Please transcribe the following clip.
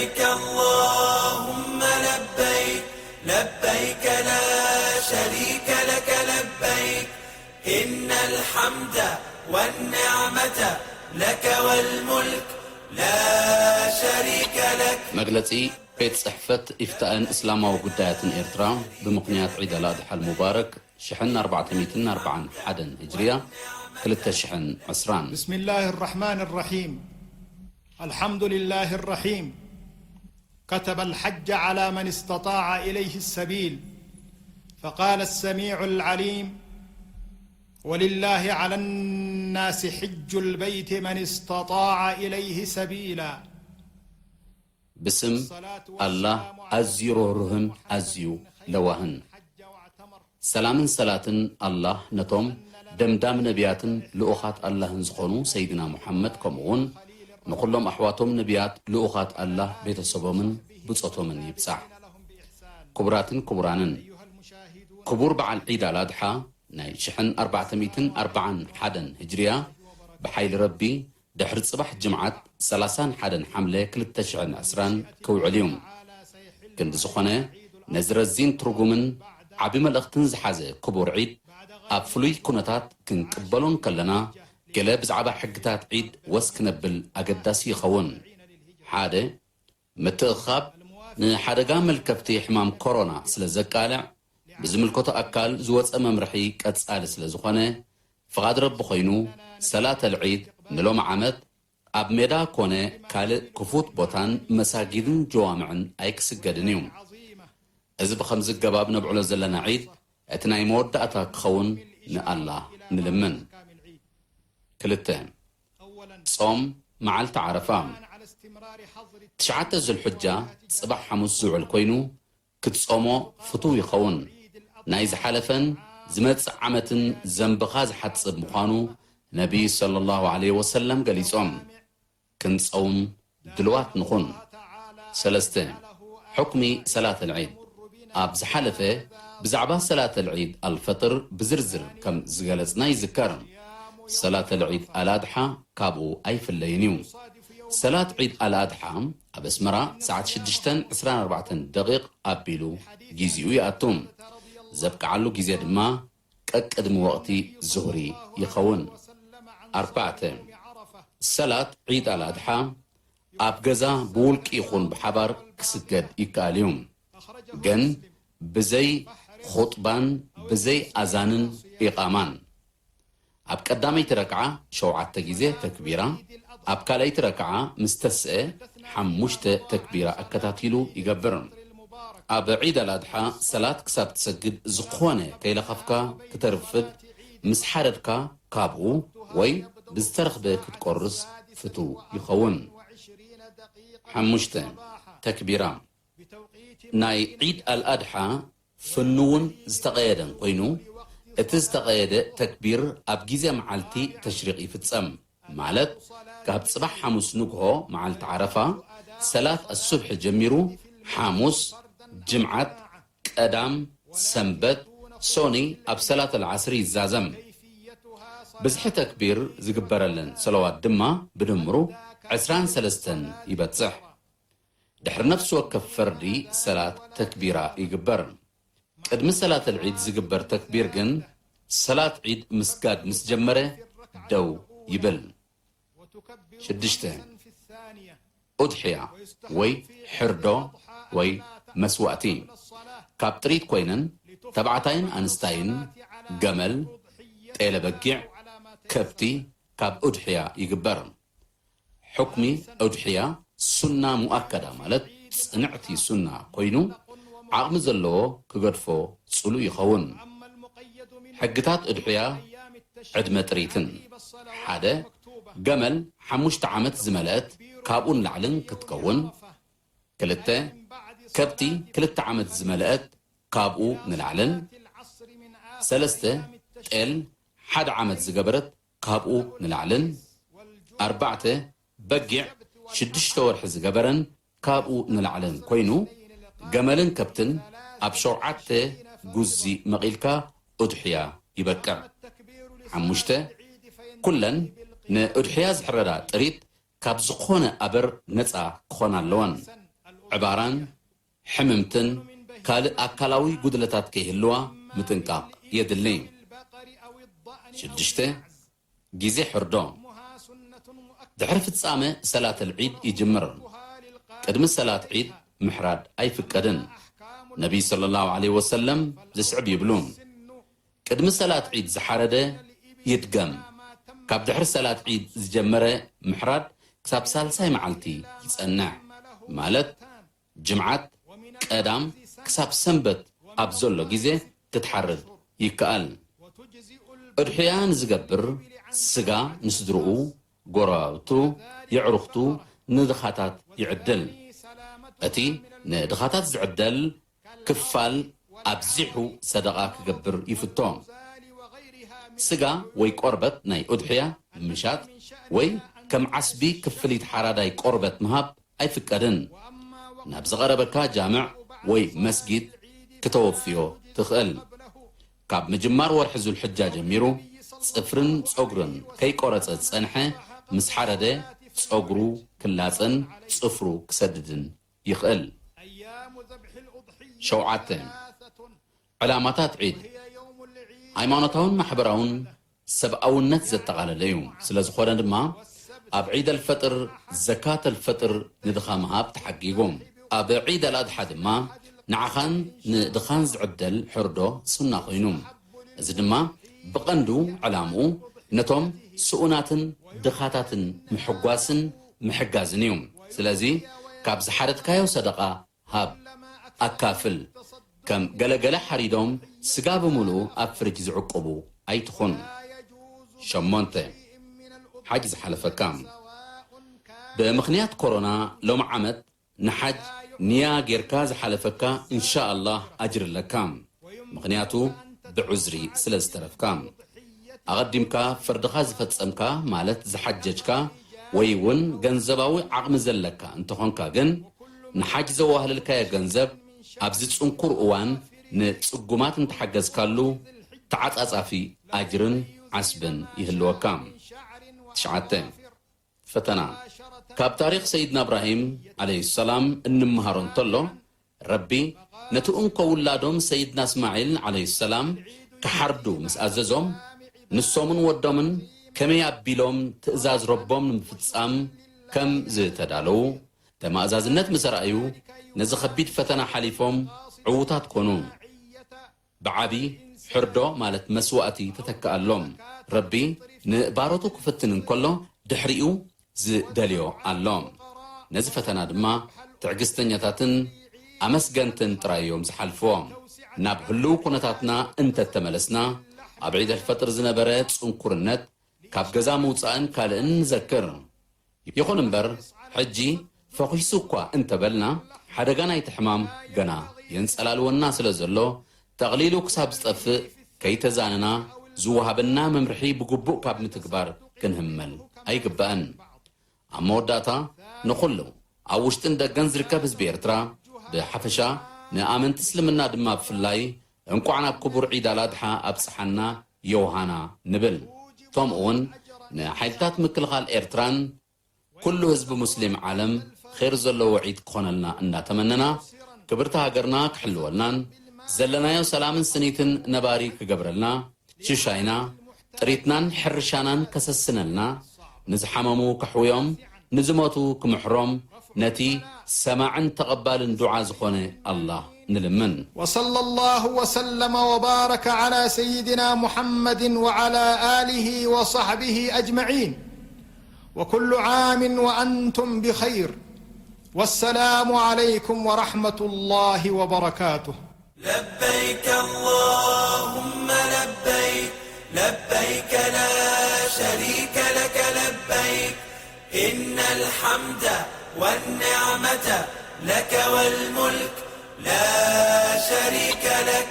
لبيك اللهم لبيك، لبيك لا شريك لك لبيك، إن الحمد والنعمة لك والملك لا شريك لك. መግለጺ ቤት ጽሕፈት ኢፍታእን እስላማዊ ጉዳያትን ኤርትራ ብምኽንያት ዒድ ኣልኣድሓ ኣልሙባረክ ሽሕን ኣርባዕተ ሚእትን ኣርባዓን ሓደን ሂጅርያ ክልተ ሽሕን ዕስራን። بسم الله الرحمن الرحيم. الحمد لله الرحيم. كتب الحج على من استطاع إليه السبيل. فقال السميع العليم: ولله على الناس حج البيت من استطاع إليه سبيلا. ብስም ኣላህ ኣዝዩ ርህሩህን ኣዝዩ ለዋህን። ሰላምን ሰላትን ኣላህ ነቶም ደምዳም ነቢያትን ልኡኻት ኣላህን ዝኾኑ ሰይድና ሙሓመድ፣ ከምኡውን ንኹሎም ኣሕዋቶም ነቢያት ልኡኻት ኣላህ ቤተሰቦምን ብጾቶምን ይብጻሕ። ክቡራትን ክቡራንን፣ ክቡር በዓል ዒድ ኣልኣድሓ ናይ ሽሕን ኣርባዕተ ሚእትን ኣርባዓን ሓደን ሂጅርያ ብሓይሊ ረቢ ድሕሪ ጽባሕ ጅምዓት ሰላሳን ሓደን ሓምለ ክልተ ሽሕን ዕስራን ክውዕል እዩ። ክንዲ ዝኾነ፣ ነዚ ረዚን ትርጉምን ዓቢ መልእኽትን ዝሓዘ ክቡር ዒድ ኣብ ፍሉይ ኩነታት ክንቅበሎ እንከለና፣ ገለ ብዛዕባ ሕግታት ዒድ ወስ ክነብል ኣገዳሲ ይኸውን። ሓደ፣ ምትእኽኻብ ንሓደጋ መልከፍቲ ሕማም ኮሮና ስለ ዘቃልዕ፣ ብዝምልከቶ ኣካል ዝወጸ መምርሒ ቀጻሊ ስለ ዝኾነ፣ ፍቓድ ረቢ ኮይኑ፣ ሰላተል ዒድ ንሎሚ ዓመት ኣብ ሜዳ ኮነ ካልእ ክፉት ቦታን መሳጊድን ጀዋምዕን ኣይክስገድን እዩ። እዚ ብኸምዚ ኣገባብ ነብዕሎ ዘለና ዒድ፣ እቲ ናይ መወዳእታ ክኸውን ንኣላህ ንልምን። ክልተ፣ ጾም መዓልቲ ዓረፋ። ትሽዓተ ዙልሕጃ ጽባሕ ሓሙስ ዝውዕል ኮይኑ፣ ክትጾሞ ፍቱው ይኸውን። ናይ ዝሓለፈን ዝመጽእ ዓመትን ዘንብኻ ዝሓጽብ ምዃኑ ነቢ ሰለላሁ ዐለይሂ ወሰለም ገሊጾም። ክንጸውም ድልዋት ንኹን። ሰለስተ፣ ሕክሚ ሰላተል ዒድ። ኣብ ዝሓለፈ ብዛዕባ ሰላተል ዒድ ኣልፈጥር ብዝርዝር ከም ዝገለጽና ይዝከር። ሰላተል ዒድ ኣልኣድሓ ካብኡ ኣይፍለይን እዩ። ሰላት ዒድ ኣልኣድሓ ኣብ ኣስመራ ሰዓት ሽዱሽተን ዕስራን ኣርባዕተን ደቂቕ ኣቢሉ ጊዜኡ ይኣቱ። ዘብቅዓሉ ግዜ ድማ ቀቅድሚ ወቕቲ ዙህሪ ይኸውን። ኣርባዕተ፣ ሰላት ዒድ ኣልኣድሓ ኣብ ገዛ ብውልቂ ይኹን ብሓባር ክስገድ ይከኣል እዩ። ግን ብዘይ ኹጥባን ብዘይ ኣዛንን ኢቓማን። ኣብ ቀዳመይቲ ረክዓ ሸውዓተ ግዜ ተክቢራ፣ ኣብ ካልኣይቲ ረክዓ ምስ ተስአ ሓሙሽተ ተክቢራ ኣከታቲሉ ይገብር። ኣብ ዒድ ኣልኣድሓ ሰላት ክሳብ ትሰግድ ዝኾነ ከይለኸፍካ ክተርፍድ ምስ ሓደድካ ካብኡ ወይ ብዝተረኽበ ክትቆርስ ፍቱው ይኸውን። ሓሙሽተ፣ ተክቢራ። ናይ ዒድ ኣልኣድሓ ፍኑውን ዝተቐየደን ኮይኑ፣ እቲ ዝተቐየደ ተክቢር ኣብ ግዜ መዓልቲ ተሽሪቕ ይፍጸም፣ ማለት ካብ ጽባሕ ሓሙስ ንግሆ መዓልቲ ዓረፋ፣ ሰላት ኣሱብሒ ጀሚሩ፣ ሓሙስ፣ ጅምዓት፣ ቀዳም፣ ሰንበት፣ ሶኒ ኣብ ሰላት ኣልዓስሪ ይዛዘም። ብዝሒ ተክቢር ዝግበረለን ሰለዋት ድማ ብድምሩ ዕስራን ሰለስተን ይበጽሕ። ድሕሪ ነፍሲ ወከፍ ፈርዲ ሰላት ተክቢራ ይግበር። ቅድሚ ሰላት ኣልዒድ ዝግበር ተክቢር ግን ሰላት ዒድ ምስጋድ ምስ ጀመረ ደው ይብል። ሽዱሽተ፣ ኡድሕያ ወይ ሕርዶ ወይ መስዋእቲ። ካብ ጥሪት ኮይነን ተባዕታይን ኣንስታይን ገመል፣ ጤለ በጊዕ፣ ከብቲ ካብ ኡድሕያ ይግበር። ሕክሚ ኡድሕያ ሱና ሙኣከዳ ማለት ጽንዕቲ ሱና ኮይኑ፣ ዓቕሚ ዘለዎ ክገድፎ ጽሉእ ይኸውን። ሕግታት ኡድሕያ ዕድመ ጥሪትን። ሓደ፣ ገመል ሓሙሽተ ዓመት ዝመልአት ካብኡ ንላዕልን ክትከውን። ክልተ፣ ከብቲ ክልተ ዓመት ዝመልአት ካብኡ ንላዕልን። ሰለስተ፣ ጤል ሓደ ዓመት ዝገበረት ካብኡ ንላዕልን። ኣርባዕተ፣ በጊዕ ሽዱሽተ ወርሒ ዝገበረን ካብኡ ንላዕልን ኮይኑ፣ ገመልን ከብትን ኣብ ሸውዓተ ጉዚ መቒልካ ኡድሕያ ይበቅዕ። ሓሙሽተ፣ ኩለን ንኡድሕያ ዝሕረዳ ጥሪት ካብ ዝኾነ ኣበር ነጻ ክኾና ኣለወን። ዕባራን ሕምምትን ካልእ ኣካላዊ ጉድለታት ከይህልዋ ምጥንቃቕ የድሊ። ሽዱሽተ፣ ግዜ ሕርዶ። ድሕሪ ፍጻመ ሰላተል ዒድ ይጅምር። ቅድሚ ሰላት ዒድ ምሕራድ ኣይፍቀድን። ነቢይ ሰለላሁ ዐለይሂ ወሰለም ዝስዕብ ይብሉ። ቅድሚ ሰላት ዒድ ዝሓረደ ይድገም። ካብ ድሕሪ ሰላት ዒድ ዝጀመረ ምሕራድ ክሳብ ሳልሳይ መዓልቲ ይጸንሕ። ማለት ጅምዓት፣ ቀዳም ክሳብ ሰንበት ኣብ ዘሎ ግዜ ክትሓርድ ይከኣል። እድሕያ ንዝገብር ስጋ ንስድርኡ፣ ጎረባብቱ፣ የዕሩኽቱ፣ ንድኻታት ይዕድል። እቲ ንድኻታት ዝዕደል ክፋል ኣብዚሑ ሰደቓ ክገብር ይፍቶ። ስጋ ወይ ቆርበት ናይ ኡድሕያ ምሻጥ ወይ ከም ዓስቢ ክፍሊት ሓራዳይ ቆርበት ምሃብ ኣይፍቀድን። ናብ ዝቐረበካ ጃምዕ ወይ መስጊድ ክተወፍዮ ትኽእል። ካብ ምጅማር ወርሒ ዙልሕጃ ጀሚሩ ጽፍርን ጸጉርን ከይቆረጸ ዝጸንሐ ምስ ሓረደ ጸጉሩ ክላጸን ጽፍሩ ክሰድድን ይኽእል። ሸውዓተ፣ ዕላማታት ዒድ ሃይማኖታውን ማሕበራውን ሰብኣውነት ዘጠቓለለ እዩ። ስለ ዝኾነ ድማ ኣብ ዒድ ኣልፈጥር ዘካት ኣልፈጥር ንድኻ ምሃብ ተሓጊጉ። ኣብ ዒድ ኣልኣድሓ ድማ ንዓኻን ንድኻን ዝዕደል ሕርዶ ሱና ኮይኑ፣ እዚ ድማ ብቐንዱ ዕላምኡ ነቶም ስኡናትን ድኻታትን ምሕጓስን ምሕጋዝን እዩ። ስለዚ ካብ ዝሓረድካዮ ሰደቓ ሃብ፣ ኣካፍል። ከም ገለገለ ሓሪዶም ስጋ ብምሉኡ ኣብ ፍርጅ ዝዕቅቡ ኣይትኹን። ሸሞንተ፣ ሓጅ ዝሓለፈካ። ብምኽንያት ኮሮና ሎም ዓመት ንሓጅ ንያ ጌርካ ዝሓለፈካ እንሻኣላህ ኣጅር ኣለካ። ምኽንያቱ ብዑዝሪ ስለ ዝተረፍካ። ኣቐዲምካ ፈርድኻ ዝፈጸምካ ማለት ዝሓጀጅካ ወይ እውን ገንዘባዊ ዓቕሚ ዘለካ እንተኾንካ ግን ንሓጅ ዘዋህለልካዮ ገንዘብ ኣብዚ ጽንኩር እዋን ንጽጉማት እንተሓገዝካሉ ተዓጻጻፊ ኣጅርን ዓስብን ይህልወካ። ትሽዓተ፣ ፈተና። ካብ ታሪኽ ሰይድና እብራሂም ዓለይሂ ሰላም እንምሃሮ እንተሎ፣ ረቢ ነቲ እንኮ ውላዶም ሰይድና እስማዒል ዓለይሂ ሰላም ክሓርዱ ምስ ኣዘዞም፣ ንሶምን ወዶምን ከመይ ኣቢሎም ትእዛዝ ረቦም ንምፍጻም ከም ዝተዳለዉ፣ ተማእዛዝነት ምስ ኣርኣዩ፣ ነዚ ኸቢድ ፈተና ሓሊፎም ዕዉታት ኮኑ። ብዓቢ ሕርዶ ማለት መስዋእቲ ተተክኣሎም። ረቢ ንባሮቱ ክፍትን እንከሎ ድሕሪኡ ዝደልዮ ኣሎ። ነዚ ፈተና ድማ ትዕግስተኛታትን ኣመስገንትን ጥራይ እዮም ዝሓልፍዎ። ናብ ህልው ኩነታትና እንተተመለስና፣ ኣብ ዒድ ኣልፈጥር ዝነበረ ጽንኩርነት ካብ ገዛ ምውጻእን ካልእን ንዘክር። ይኹን እምበር፣ ሕጂ ፈኺሱ እኳ እንተበልና፣ ሓደጋ ናይቲ ሕማም ገና የንጸላልወና ስለ ዘሎ፣ ጠቕሊሉ ክሳብ ዝጠፍእ ከይተዛነና፣ ዝወሃበና መምርሒ ብግቡእ ካብ ምትግባር ክንህመል ኣይግባእን። ኣብ መወዳእታ፣ ንኹሉ ኣብ ውሽጥን ደገን ዝርከብ ህዝቢ ኤርትራ ብሓፈሻ፣ ንኣመንቲ እስልምና ድማ ብፍላይ፣ እንቋዕ ናብ ክቡር ዒድ ኣልኣድሓ ኣብጽሓና ዮሃና ንብል። ከምኡውን ንሓይልታት ምክልኻል ኤርትራን ኩሉ ህዝቢ ሙስሊም ዓለም ኼር ዘለዎ ዒድ ክኾነልና እንዳተመነና፣ ክብርቲ ሃገርና ክሕልወልናን ዘለናዮ ሰላምን ስኒትን ነባሪ ክገብረልና፣ ሽሻይና ጥሪትናን ሕርሻናን ከሰስነልና፣ ንዝሓመሙ ከሕውዮም፣ ንዝሞቱ ክምሕሮም፣ ነቲ ሰማዕን ተቐባልን ዱዓ ዝኾነ ኣላህ ንልምን። وصلى الله وسلم وبارك على سيدنا محمد وعلى آله وصحبه أجمعين. وكل عام وأنتم بخير. والسلام عليكم ورحمة الله وبركاته. لبيك اللهم لبيك، لبيك لا شريك لك لبيك، إن الحمد والنعمة لك والملك لا شريك لك.